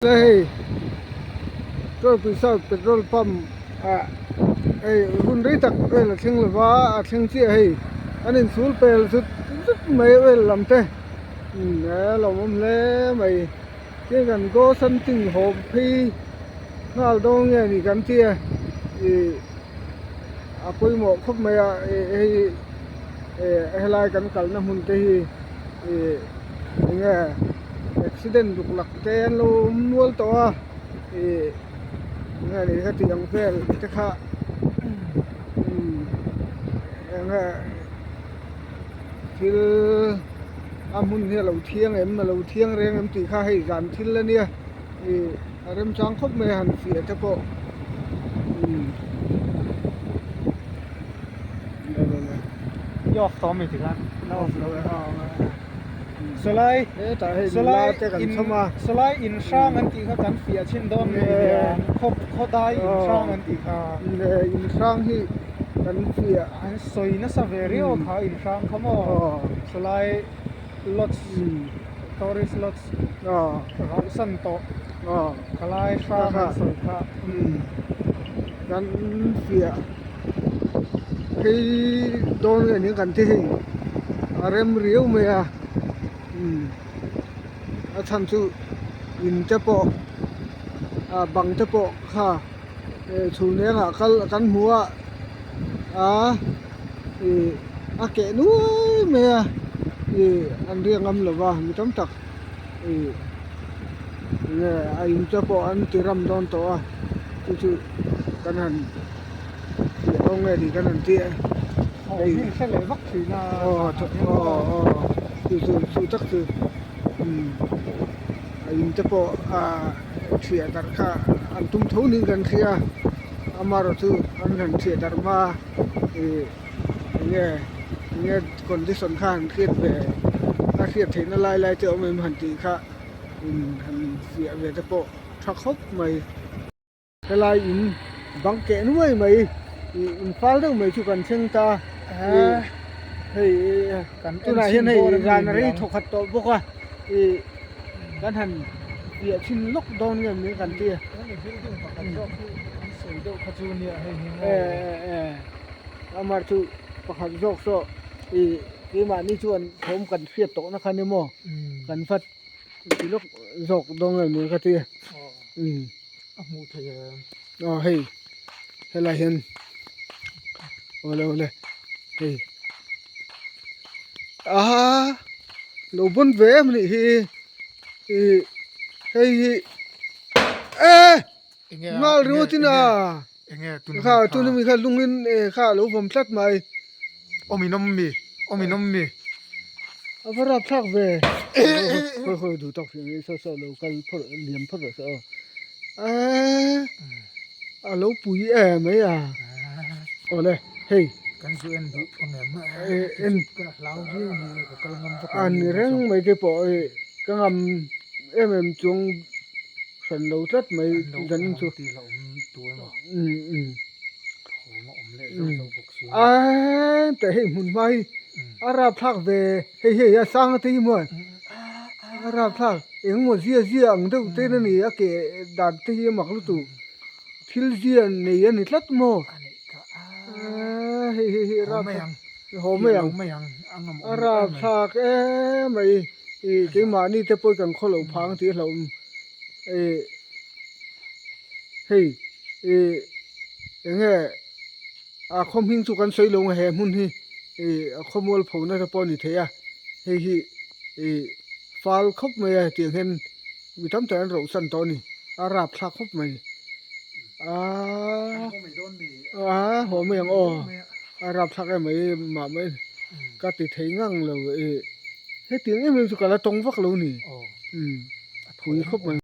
Hei Tualpui South petrol pump ah hei hun rei tak oil a thleng lova a thleng chiah hei an insul pel zut zut mai oil lam te umm a lawmawm hle mai tin kan go something haw phei nghal dawn nge ni kan tia ih a pawimawh khawp mai a ih hei eh helai kan kalna hmun te hi ih eng nge accident ruk lak te an lo awm nual tawh a ih eng nge ni heti ang vel te kha umm eng nge thil a hmun hi a lo thiang em a lo thiang reng em tih kha hei zan thil a nia ih a remchang khawp mai a han fiah te pawh umm. I off tawh ami tikhan la off lo e sawlai sawlai in sawlai in hrang an tih kha kan fiah chhin dawn ngei nia khaw khaw dai in hrang an tih kha in hrang hi kan fiah an sawi nasa ve riau kha in hrang kha maw sawlai lodge tourist lodge rauh san tawh khalai hrang an sawi kha kan fiah. Phei dawn nge ning kan ti hei a rem riau mai a umm a chhan chu in te pawh ah bang te pawh kha eh chhun engah kal kan hmu a ah ih a keh nuai mai a ih an riak ngam lo va mi tam tak ih enge a in te pawh an ti ram dawn tawh a chu chu kan han tih ho nge tih kan han ti a hei hre leh vak thin a aw aw aw chu chu chu tak chu umm a in te pawh ah thiah darh kha an tum tho niin kan hria a amaherawh chu an han thiah darh hma ih eng nge eng nge condition kha han hriat ve a hriat theihna lai lai te awm em han tih kha in han fiah ve te pawh tha khawp mai. Helai in bang keh nuai mai ih in fal deuh mai chu kan thleng ta ih hei tunah hian hei zan a rei thawkhat tawh bawk a ih kan han piah chhin lawk dawn nge mai kan ti a amah chu pakhat zawk saw ih keimahni chuan thawm kan hriat tawhna kha ni maw kan vat ti lawk zawk dawn nge mai ka ti a umm. A hmuh theih em? Aw hei helai hian awle awle hei aa lo bawn ve em anih hi ih hei hi e ngal ringawt in a kha tuna mi kha lungin kha a lo vawm tlat mai. Awm in awm mi awm in awm mi. A va rap thlak ve. Khawi khawi duh tak fiah nge saw saw lo kal phawt liam phawt rawh se aw. Eee a lo pui em mai a. Awle hei. Kan zu en duh ang em. En ka hlau viau ni ka kal ngam vak a ni reng mai te pawh hei ka ngam em em chuang hran lo tlat mai zanin chu. Um um. Aaa teh hei hmun hma hi a rapthlak ve hei hei a sang te hi maw a rapthlak engemaw zia zia ang deuh te a ni a ke dan te hi a mak lutuk thil zia nei a ni tlat maw aaa hei hei hi rapthlak haw mai ang a rapthlak emai ih keimahni te pawh kan khaw loh phah ang tih a hlauhawm ih hei ih eng nge a khaw hming chu kan sawi lo ang he hmun hi ih a khawmual pho nasa pawh a ni thei a hei hi ih fal khawp mai a hetiang hian mi tam tak an roh san tawh a ni a rapthlak khawp mai aaa aaa haw mai ang aw a rapthlak em mai mah mai ka ti thei ngang lo ih hetiang em em chu ka la tawng vak lo a ni umm phui khawp mai.